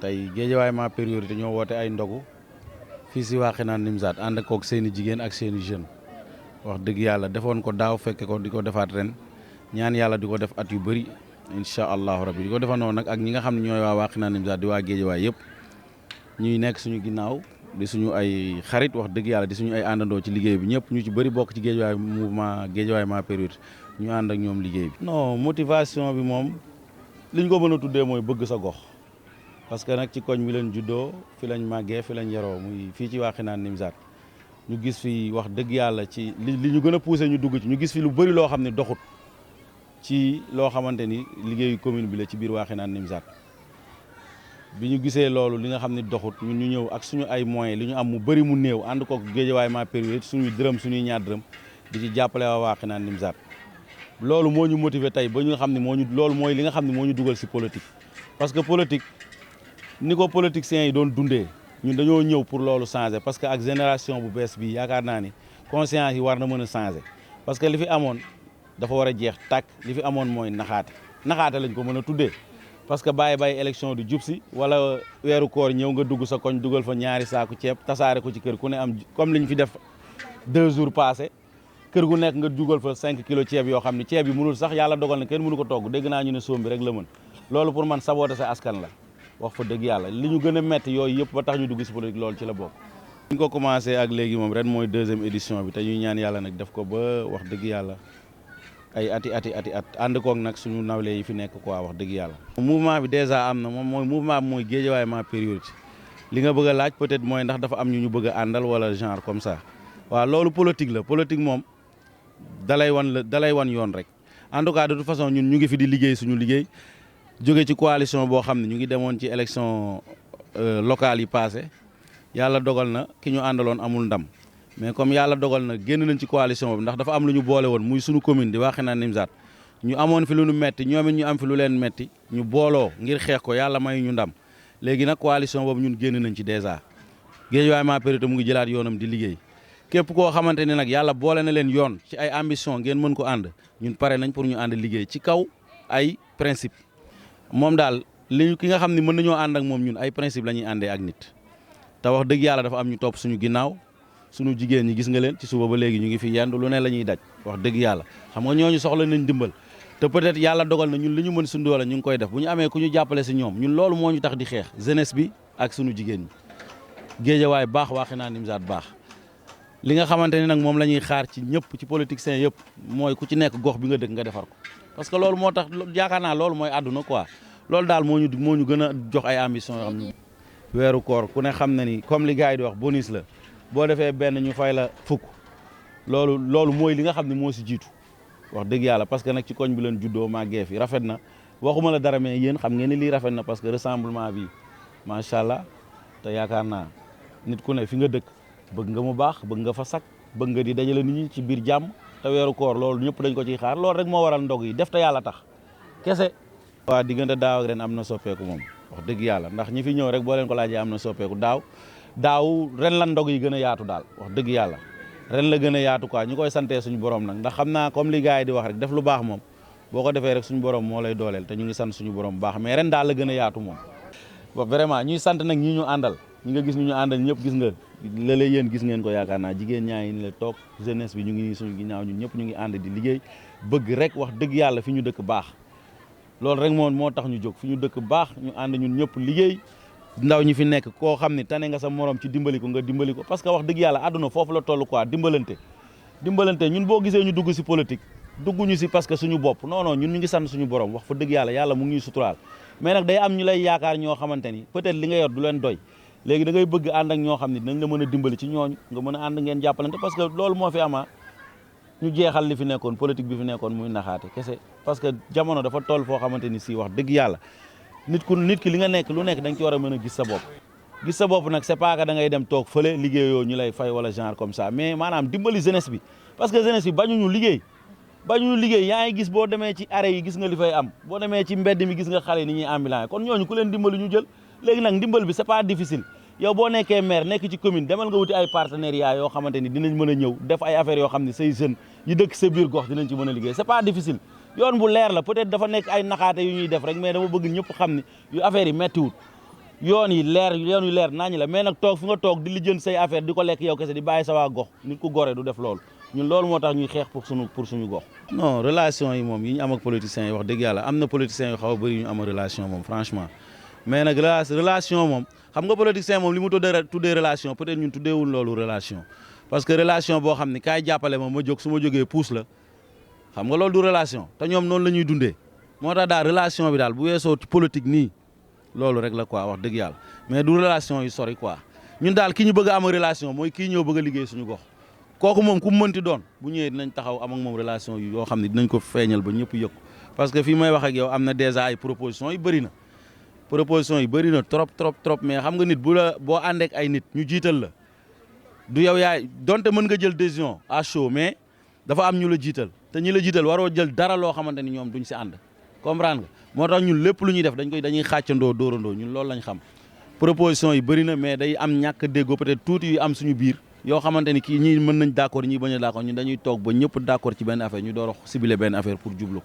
tey guédiawaye ma priorité ñoo woote ay ndogu fii si Wakhinane Nimzatt ànd koog seen i jigéen ak seen i jeunes wax dëgg yàlla defoon ko daaw fekke ko di ko defaat ren ñaan yàlla di ko def at yu bëri incha allahu rabbi di ko defandoo nag ak ñi nga xam ne ñooy waa Wakhinane Nimzatt di waa guédiawaye yëpp ñuy nekk suñu ginnaaw di suñu ay xarit wax dëgg yàlla di suñu ay àndandoo ci liggéey bi ñëpp ñu ci bëri bokk ci guédiawaye mouvement guédiawaye ma priorité ñu ànd ak ñoom liggéey bi. non motivation bi moom liñ ko mën a tuddee mooy bëgg sa gox parce que nag ci koñ bi leen juddoo fi lañ màggee fi lañ yaroo muy fii ci Wakhinane Nimzatt ñu gis fi wax dëgg yàlla ci li ñu gën a poussé ñu dugg ci ñu gis fi lu bëri loo xam ne doxut ci loo xamante ni liggéeyu commune bi la ci biir Wakhinane Nimzatt bi ñu gisee loolu li nga xam ne doxut ñun ñu ñëw ak suñu ay moyens li ñu am mu bëri mu néew ànd ko guédiawaye ma priorité suñuy dërëm suñuy ñaar dërëm di ci jàppale waa Wakhinane Nimzatt loolu moo ñu motiver tey ba ñu xam ne loolu mooy li nga xam ne moo ñu dugal si politique parce que politique ni ko politiciens yi doon dundee ñun dañoo ñëw pour loolu changer parce que ak génération bu bees bi yaakaar naa ni conscience yi war na mën a changer parce que li fi amoon dafa war a jeex tàkk li fi amoon mooy naxaate lañ ko mën a tuddee parce que bàyyi élection di jub si wala weeru koor ñëw nga dugg sa koñ dugal fa ñaari saaku ceeb tasaare ko ci kër ku ne am comme li ñu fi def 2 jours passé kër gu nekk nga dugal fa 5 kilos ceeb yoo xam ne ceeb yi mënul sax yàlla dogal na kenn mënu ko togg dégg naa ñu ne soom bi rek la mën loolu pour man saboter sa askan la wax fa dëgg yàlla li ñu gën a métti yooyu yëpp ba tax ñu dugg si politique loolu ci la bokk. ñu ko commencé ak léegi moom ren mooy 2e édition bi te ñuy ñaan yàlla nag def ko ba wax dëgg yàlla ay ati ànd koog nag suñu nawle yi fi nekk quoi wax dëgg yàlla. mouvement bi dèjà am na moom mooy mouvement bi mooy guédiawaye ma priorité li nga bëgg a laaj peut-être mooy ndax dafa am ñu bëgg a àndal wala genre comme ça waaw loolu politique la politique moom dalay wan yoon rek en tout cas de toute façon ñun ñu ngi fi di liggéey suñu liggéey. jóge ci coalition boo xam ne ñu ngi demoon ci élection locale yi passé yàlla dogal na ki ñu àndaloon amul ndam mais comme yàlla dogal na génn nañ ci coalition bi ndax dafa am lu ñu boole woon muy suñu commune di Wakhinane Nimzatt ñu amoon fi lu ñu metti ñoom it ñu am fi lu leen metti ñu booloo ngir xeex ko yàlla may ñu ndam léegi nag coalition boobu ñun génn nañ ci dèjà guédiawaye ma priorité mu ngi jëlaat yoonam di liggéey képp koo xamante ni nag yàlla boole na leen yoon ci ay ambition ngeen mën ko ànd ñun pare nañ pour ñu ànd liggéey ci kaw ay principe moom daal ki nga xam ne mën nañoo ànd ak moom ñun ay principe la ñuy àndee ak nit te wax dëgg yàlla dafa am ñu topp suñu ginnaaw suñu jigéen ñi gis nga leen ci suba ba léegi ñu ngi fi yendu lu ne la ñuy daj wax dëgg yàlla xam nga ñooñu soxla nañ dimbal te peut-être yàlla dogal na ñun li ñu mën suñu doole ñu ngi koy def bu ñu amee ku ñu jàppale si ñoom ñun loolu moo ñu tax di xeex jeunesse bi ak suñu jigéen ñi guédiawaye baax Wakhinane Nimzatt baax li nga xamante ni nag moom la ñuy xaar ci ñëpp ci politiciens yëpp mooy ku ci nekk gox bi nga dëkk nga defar ko parce que loolu moo tax yaakaar naa loolu mooy àdduna quoi loolu daal moo ñu gën a jox ay ambition yoo xam ne weeru koor ku ne xam na ni comme li gars yi di wax bonus la boo defee benn ñu fay la fukk loolu mooy li nga xam ne moo si jiitu wax dëgg yàlla parce que nag ci koñ bi leen juddoo màggee fi rafet na waxuma la dara mais yéen xam ngeen ni lii rafet na parce que rassemblement bi macha allah te yaakaar naa nit ku ne fi nga dëkk bëgg nga mu baax bëgg nga fa sak bëgg nga di dajale nit ñi ci biir jàmm te weeru koor loolu ñëpp dañ ko ciy xaar loolu rek moo waral ndog yi def te yàlla tax kese. waaw diggante daaw ak ren am na soppeeku moom wax dëgg yàlla ndax ñi fi ñëw rek boo leen ko laajee am na soppeeku daaw ren la ndog yi gën a yaatu daal wax dëgg yàlla ren la gën a yaatu quoi ñu koy santee suñu borom nag ndax xam naa comme li gars yi di wax rek def lu baax moom boo ko defee rek suñu borom moo lay dooleel te ñu ngi sant suñu borom baax mais ren daal la gën a yaatu moom vraiment ñuy sant nag ñi ñu àndal ñi nga gis ñu àndal ñëpp gis nga léeg-léeg yéen gis ngeen ko yaakaar naa jigéen ñaa ngi ni la toog jeunesse bi ñu ngi nii suñu ginnaaw ñun ñëpp ñu ngi ànd di liggéey bëgg rek wax dëgg yàlla fi ñu dëkk baax loolu rek moo tax ñu jóg fi ñu dëkk baax ñu ànd ñun ñëpp liggéey ndaw ñi fi nekk koo xam ne tane nga sa morom ci dimbali ko nga dimbali ko parce que wax dëgg yàlla àdduna foofu la toll quoi dimbalante ñun boo gisee ñu dugg si politique dugguñu si parce que suñu bopp non ñun ñu ngi sant suñu borom wax fa dëgg yàlla mu ngi ñuy suturaal mais nag day am ñu lay yaakaar ñoo xamante ni peut-être li nga yor du leen doy léegi da ngay bëgg ànd ak ñoo xam ne dinañ la mën a dimbali ci ñooñu nga mën a ànd ngeen jàppalante parce que loolu moo fi ama ñu jeexal li fi nekkoon politique bi fi nekkoon muy naxaate kese parce que jamono dafa toll foo xamante ni si wax dëgg yàlla nit ki li nga nekk lu nekk da nga ci war a mën a gis sa bopp nag c'est pas que da ngay dem toog fële liggéeyoo ñu lay fay wala genre comme ça mais maanaam dimbali jeunesse bi parce que jeunesse bi bañuñu liggéey yaa ngi gis boo demee ci arrêt yi gis nga li fay am boo demee ci mbedd mi gis nga xale ni ñuy ambulant kon ñooñu ku leen dimbali ñu jël léegi nag ndimbal bi c'est pas difficile yow boo nekkee maire nekk ci commune demal nga wuti ay partenariat yoo xamante ni dinañ mën a ñëw def ay affaires yoo xam ne say jeunes yi dëkk sa biir gox dinañ ci mën a liggéey c'est pas difficile yoon bu leer la peut-être dafa nekk ay naxaate yu ñuy def rek mais dama bëgg ñëpp xam ne yu affaires yi méttiwut yoon yi leer nañ la mais nag toog fu nga toog di lijjën say affaire di ko lekk yow kese di bàyyi sa waa gox nit ku gore du def loolu ñun loolu moo tax ñuy xeex pour suñu gox. non relation yi moom yi ñu am ak politiciens yi wax dëgg yàlla am na politiciens yu xaw a bëri ñu am relation moom franchement mais nag relation moom xam nga politicien moom li mu tuddee relation peut-être ñun tuddeewul loolu relation parce que relation boo xam ni kaay jàppale ma jóg su ma jógee puus la xam nga loolu du relation te ñoom noonu la ñuy dundee moo tax daal relation bi daal bu weesoo politique nii loolu rek la quoi wax dëgg yàlla mais du relation yu sori quoi ñun daal ki ñu bëgg a am relation mooy kii ñëw bëgg a liggéey suñu gox kooku moom ku mu mënti doon bu ñëwee dinañ taxaw am ak moom relation yu yoo xam ne dinañ ko feeñal ba ñëpp yëg parce que fii may wax ak yow am na déjà ay propositions yu bëri na trop mais xam nga nit boo àndeek ay nit ñu jiital la du yow yaay donte mën nga jël décision à chaud mais dafa am ñu la jiital te ñi la jiital waroo jël dara loo xamante ni ñoom duñ si ànd comprendre nga moo tax ñun lépp lu ñuy def dañuy xàccandoo dóorandoo ñun loolu lañ xam proposition yi bëri na mais day am ñàkk déggoo peut-être tuuti yu am suñu biir yoo xamante ni kii ñii mën nañ d'accord ñii bañ a d'accord ñun dañuy toog ba ñëpp d'accord ci benn affaire ñu door a ciblé benn affaire pour jublu